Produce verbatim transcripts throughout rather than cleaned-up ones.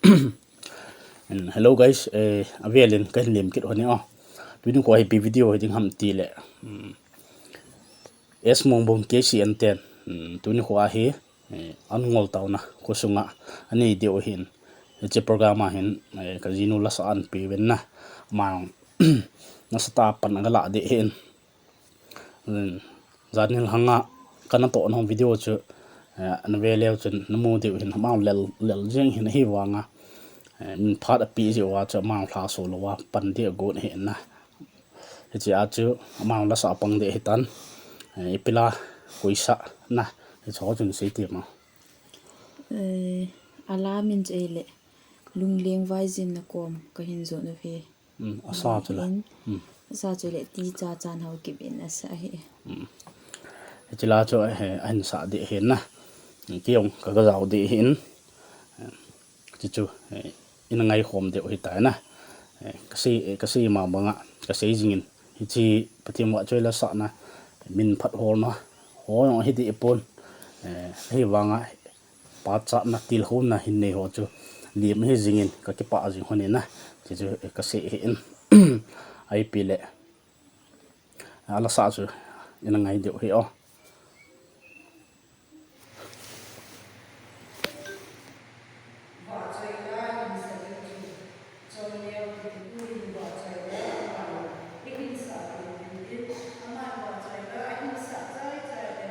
Hello guys, eh, avelin kahin lim kit hon e o. Tuni kho hi ipi video hiding ham tile, um, S Mongbung K C N ten, um, tuni kho hi, eh, an ngol tauna khosunga anei diu ahin. Hiche program a hin, eh, kajinu lasa ahin pe uvin na. Amang nasatah a pan aga lah ding ahin. Jan hilhanga kana toh nau video chu, eh, nave leu chun namu diu ahin, amang lel, lel jeng ahin, ahivanga, eh, min phat api jeh uva chu amang lhaso louva pan ding agon ahin na. Hiche a chu amang lasa pang ding ahitan, eh, ipi la koisa na, hiche ho chun sei temo. Eh, ala min chu ahile, Lungleng Vaijen Nakom kahin jot uve. Um, asa chu la. Ahin, um, asa chu le Ticha Chan Haokip in asa ahi. Um. Hiche la chu, eh, ahin sa ding ahin na. Kei jong kaga jao ding ahin. Eh, hiche chu, eh, ina ngaikhom diu ahitai na. Eh, kasei, eh, kasei ma banga, kasei jingin. Hiche Pathen vahchoi lasa na, min phat holna ho jong ahi deh pon. Eh, ahivanga, pachatna tilkhouna hin nei ho chu lim ahi jingin kakipah jing hon in na. Hiche chu, eh, kasei ahin. Ipi le, ala sa chu ina ngai diu ahi o. Vahchoi la hin sa ding chu, chongneo kiti tu hin vahchoi la aman eihin sah ding tin tin, aman vahchoi la ahin sah chai chai le,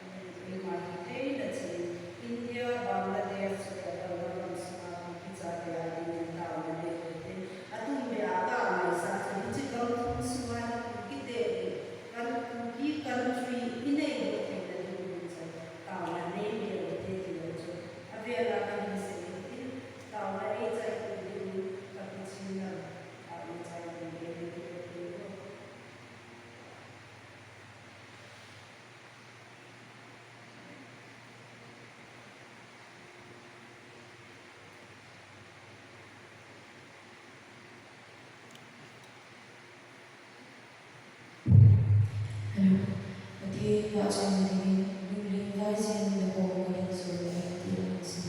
um, eima hithei na chin, India, Bangladesh, chule Burma gam sunga Kuki chate a dingin taona nei u hitin, atum beh a ka ngaisah chu hiche gam thum sunga hi Kuki te hi, kan Kuki country inei doh theina dingin chu taona nei u hite ti jong chu, avel a kahin sei ahin, taona eichai diu, kakichim lam, taona chai diu, eive diu, eive diu. Hello. Pathen vahchoina dingin, Lungleng Vaijen Nakom kahin jot uve, ti lang sa.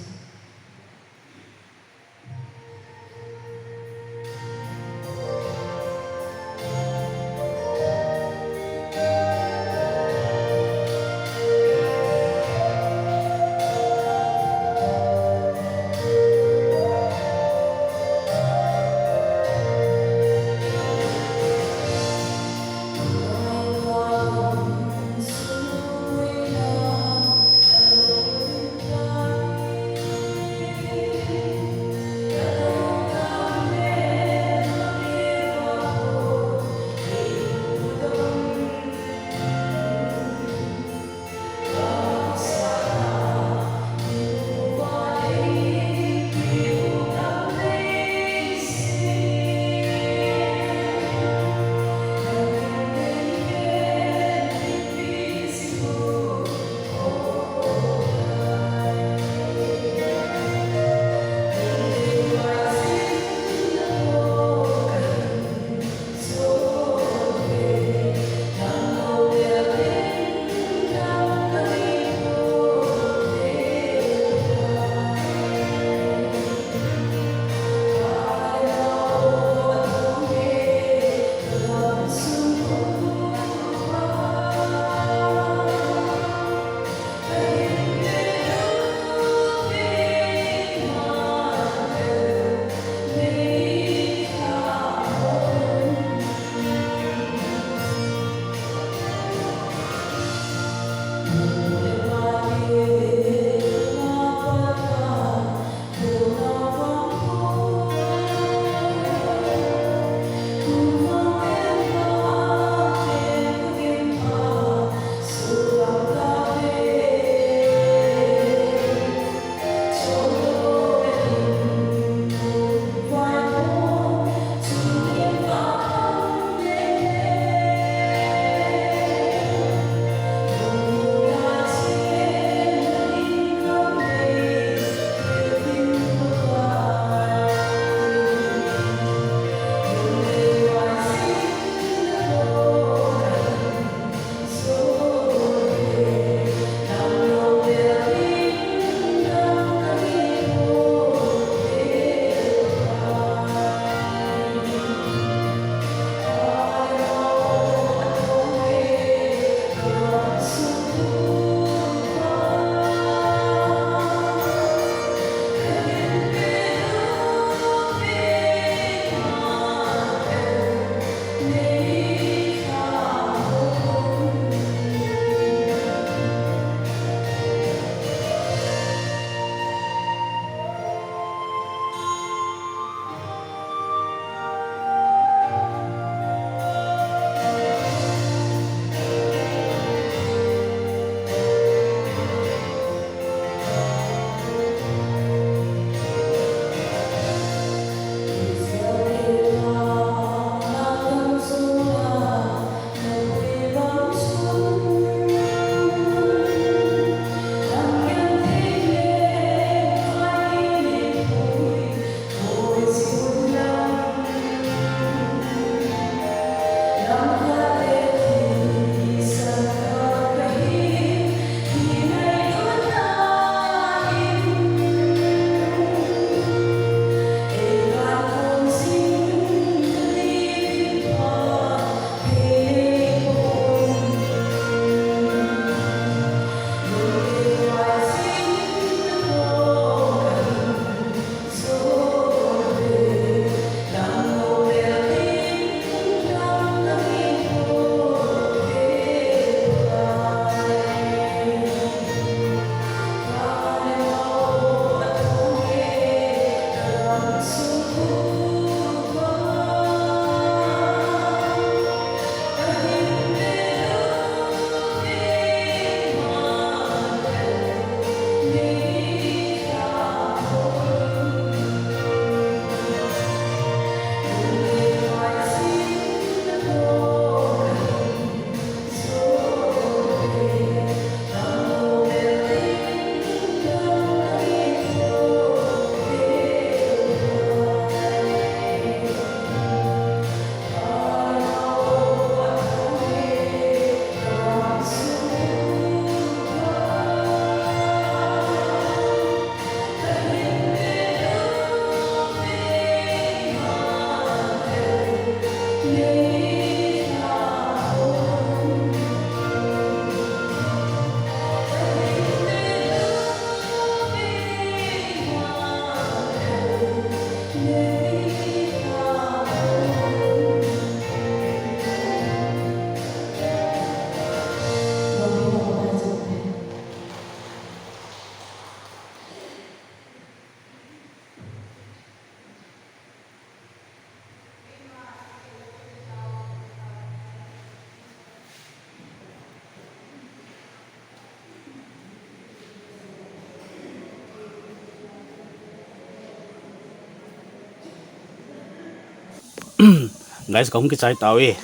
Guys, kahung kichai tauve.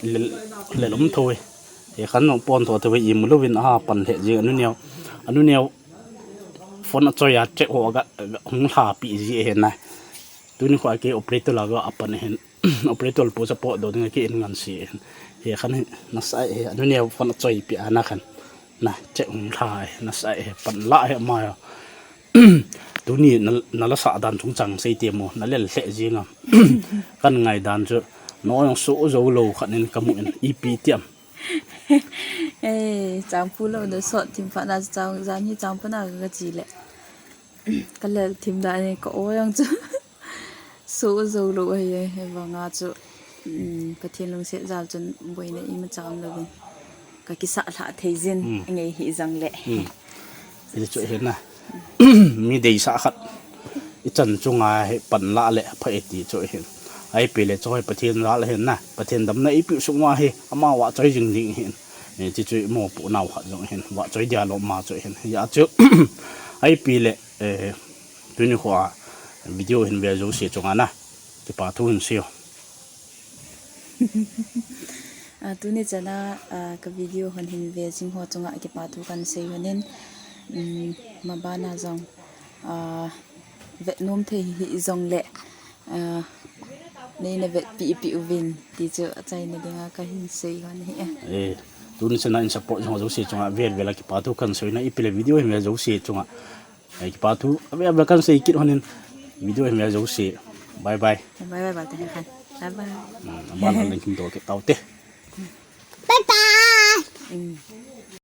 Lel, lel um thou e. Hekhan nung pon tho thou e, imu louvin apan lheh jing anu neo. Anu neo phone achoi a check ho aga, aga hung lhapi ji ahi na. Tuni kho a kei operator la ga apan ahin. Operator pu support do ding a kei in ngan si ahin. Hekhan hi nasa e, anu neo phone achoipi ana khan. Na, check hung lha e, nasa e, pan la e ma ya. Tuni na, na la sa dan chungchang sei te mo, na lel lheh jing a. Kan ngai dan chu, no jong so jo lou khat in kamu in, ipi tiam. Eh, chang pu lou na sot thim pha na chang, jan hi chang pu na ka chi le. Ka lel thim dan ni ka o jong chu. So jo lou ahi e, hivang a chu, um, Pathen lungset jal chun boina ima chang louvin. Ka kisah lha thei jin, Hmm. Ngei hi jang le. Hmm. Ti chu ahi na. Mi deisah khat. I chan chunga hi pan la le pha e ti chu ahi. Ipi le chu hi Pathen jal ahi na. Pathen damna ipi sung ma hi ama vahchoi jing ding ahi. Eh, ti chu i mopo nau khat jong ahi. Vahchoi dia lou ma chu ahi. Hijeh a chu ipi le, eh, tuni kho a video hin ve jouse chunga na. Kipa thu hin sei o. Ah, tuni chan a, ah, ka video hon hin ve jing ho chunga kipa thu kan sei hon in, um, maban a jong, ah, vet nom thei hi jong le, ah, nei na vetpi pi uvin ti chu achaina ding a ka hin sei hon hi e. Eh, tuni chan a in support jing ho jouse chunga vel vel a kipa thu kan sei na, ipi le video hin ve jouse chunga. Ai, kipa thu, ave, ave kan sei kit hon in video hin ve jouse. Bye bye. Bye bye, bye, te khan. Bye bye. Hmm, aban a leng kim do ke tau te. Bye bye. Hmm.